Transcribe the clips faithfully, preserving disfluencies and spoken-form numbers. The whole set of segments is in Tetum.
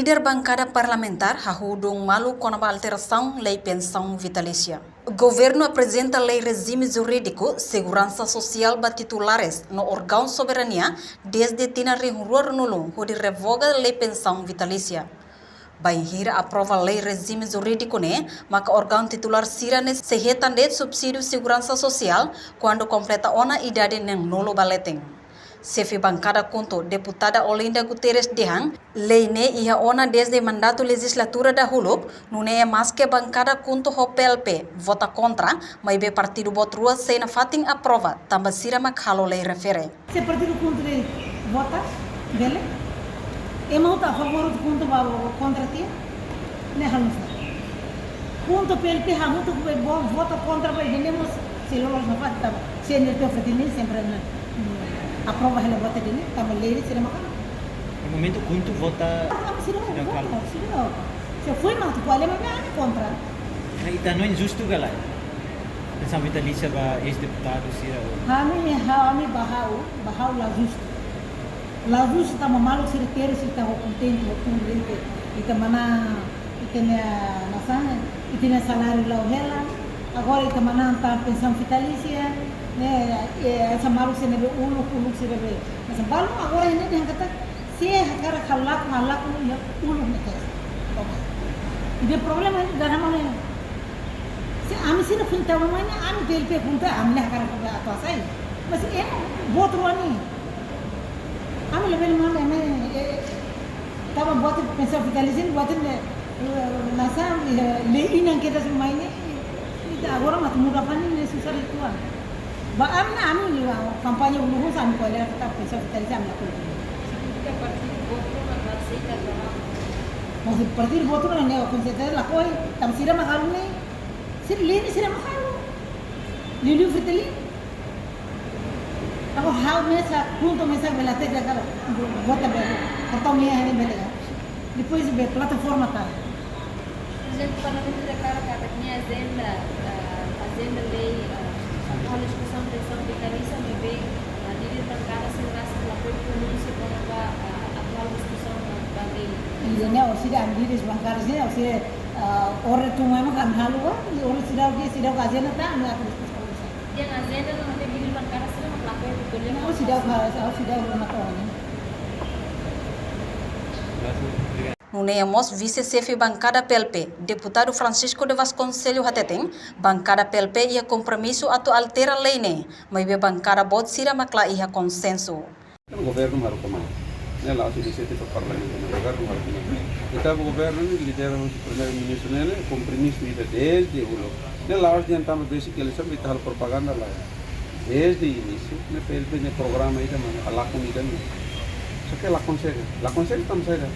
Líder bankada parlamentár hahú duun malu kona-ba alterasaun lei pensaun vitalísia. Governu aprezenta lei rejime jurídiku seguransa sosiál ba titulares no órgaun soberania dezde tinan rihun rua ruanulu hodi revoga lei pensaun vitalísia. Bainhira aprova lei rejime jurídiku ne'e, maka órgaun titulár sira-ne'e sei hetan de'it subsídiu seguransa sosiál kuandu kompleta ona idade neenulu ba leten. Xefe bankada KHUNTO, deputada Olinda Guterres dehan, lei ne'e iha ona dezde mandatu lejizlatura dahuluk, nune'e maske bankada KHUNTO ho PLP vota kontra, maibé partidu boot rua sei nafatin aprova, tanba sira mak halo lei refere. Se partidu KHUNTO de'it vota, bele. Ema hotu a favór KHUNTO ba kontra tiha, ne'e halo sa. KHUNTO PLP hamutuk be vo-, vota kontra ba ida-ne'e mós sei loloos nafatin tanba. Se ne'e teu fadini sempre na, mm, aprova hela vota ida-ne'e, tanba lei sira maka. No momento KHUNTO vota. Ah, sira sira vota, kala. Sira. Se foin mak atu ko'alia, maibé ami kontra. Ita no injustu ka lae? Pensaun vitalísia ba eis-deputadu sira. Ami, ha, ami ba ha'u, ba ha'u la justu. La justu tanba maluk sira terus ita ho kontente, ho tuur ita, ita manán, ita-nia, nasaun, ita-nia saláriu la'o hela. Agora ita manán tan pensaun vitalísia, ne'e, e, hanesan maluk sira ne'ebé uluk, uluk sira ne'ebé. Hanesan balu agora ne'e dehan katak, se hakarak halakon, halakon iha uluk ne'e. Oke. Ida problema ne'e dala ruma ne'e. Se ami sira foin tama mai ne'e, ami PLP KHUNTO, ami la hakarak atu hasai. Mas ema boot rua ne'e. Ami labele manda ema, eh, tama buat pensaun vitalísia, buat ne'e, eh, nasaun, eh, lei inan kedas mai ne'e, ita agora mak muda fali ne'e susar uitoan. Ba ami ne'e, ami ne'e, ah, kampaña uluk husi ami ko'alia katak pensaun vitalísia ami lakohi. Signifika partidu boot rua mak la aseita ka? Mas partidu boot rua ne'e, konserteza lakohi, tanba sira mak halo ne'e, sira lei ne'e sira mak halo. Liuliu Fretilin. Agora ha'u mesak, KHUNTO mesak bele hatete katak vota bele, kartaun meia ne'e bele ka. Depois be plataforma tan. Prezidente, Parlamentu deklara katak nia ajenda, eh, ajenda lei, eh, atuál diskusaun pensaun vitalísia, maibé, eh, líder bankada sira rasik la apoia pronúnsia kona-ba, eh, atuál diskusaun ba lei. Ida-ne'e, orsida ami líder bankada sira, orsida, eh, orde tun mai mak ami halo ba, orsida oke, seidauk ajenda tan, ami atu diskusaun. Dehan ajenda no mate líder bankada sira mak la apoia vitalísia. Não, seidauk, seidauk mata ona. Nune'e mós vise-xefe bankada PLP, deputadu Francisco de Vasconcelos hateten, bankada PLP iha kompromisu atu altera lei ne'e, maibé bankada boot sira mak la iha konsensu. Governu haruka mai. Ne'e la'ós inisiativa parlamentu, ne'e governu haruka mai. Ita governu ne'e lidera husi primeiru-ministru ne'e, ne'e kompromisu ida dezde uluk. Ne'e la'ós dehan tanba besik eleisaun ita halo propaganda lae. Dezde inísiu, ne'e PLP nia programa ida mak halakon ida-ne'e. Só ke la konsege. La konsege tanba saida?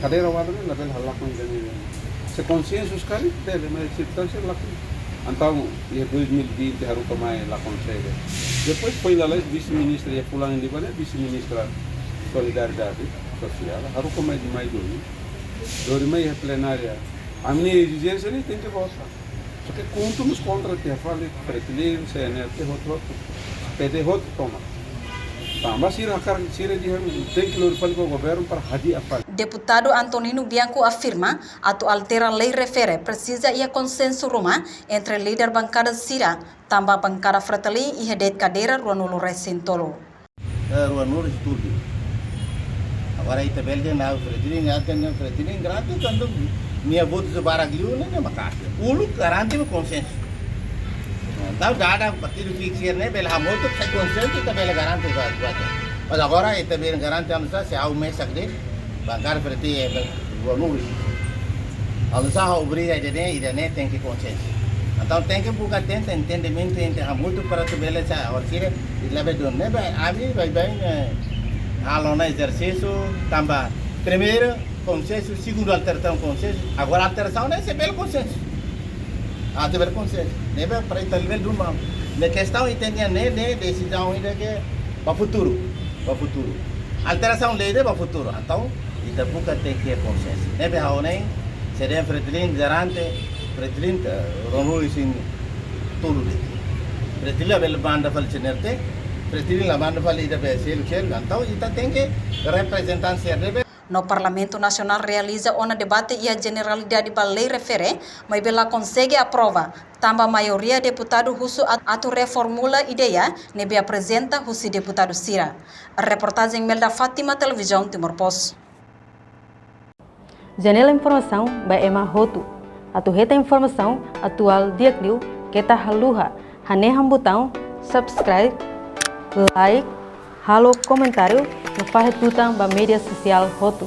Kadeira walu ne'e labele halakon ida-ne'e. Se konsensu sekali, bele, mas sirkunstánsia lakohi. Entaun, iha dois mil e vinte haruka mai la konsege. Depois foin lalais vise-ministra, iha fulan liubá ne'e vise-ministra Solidariedade Sosiál, haruka mai de mai duni. Lori mai iha plenária. Ami-nia ezijénsia ne'e tenke vota. Só ke KHUNTO mós kontra tiha fali, Fretilin, CNRT, hotu-hotu. PD hotu tomak. Tanba sira hakarak, sira dehan tenke lori fali ba governu para hadi'a fali. Deputadu Antonino Bianco afirma, atu altera lei refere presiza iha konsensu ruma entre líder bankada sira, tanba bankada Fretilin iha de'it kadeira ruanulu-resin-tolu. Eh, ruanulu-resin-tolu. Agora ita bele dehan Fretilin, ita dehan Fretilin garante kuandu nia votu sei barak liu ne'e, ne'e maka'as. Uluk garante ba konsensu. Entaun dada partidu ki'ik sira ne'e bele hamutuk sai konsensu, ita bele garante ba, ba. Mas agora ita bele garante oinsá, se ha'u mesak de'it, bankada Fretilin, eh, ruanulu. Oinsá ha'u obriga ida-ne'e, ida-ne'e tenke konsensu. Entaun tenke buka tenta entendimentu entre hamutuk para atu bele sai, orsida, ita labele dun. Ne'ebé, ami baibain, eh, halo ona ezersísiu, tanba, primeiru, konsensu, segundu alterasaun konsensu, agora alterasaun ne'e sei bele konsensu. Ah, sei bele konsensu. Ne'ebé para ita labele dun malu. Ne'e kestaun ita-nia ne'e, ne'e desizaun ida ke ba futuru, ba futuru. Alterasaun lei ida ba futuru. Entaun ita buka tenke konsensu. Ne'ebé ha'u hanoin, se dehan Fretilin garante, Fretilin, eh, ruanulu-resin-tolu de'it. Fretilin labele manda fali CNRT, Fretilin la manda fali ida be selu, selu. Entaun ita tenke reprezentante sira ne'ebé No Parlamentu Nasionál realiza ona debate iha jeneralidade ba lei refere, maibé la konsege aprova, tanba maioria deputadu husu atu reformula ideia ne'ebé aprezenta husi deputadu sira. Reportajen Melda Fátima, Televizaun Timor Post. Janela informasaun ba ema hotu. Atu hetan informasaun atuál di'ak liu, keta haluha hanehan butaun subscribe, like, halo komentáriu no fahe tutan ba média sosiál hotu.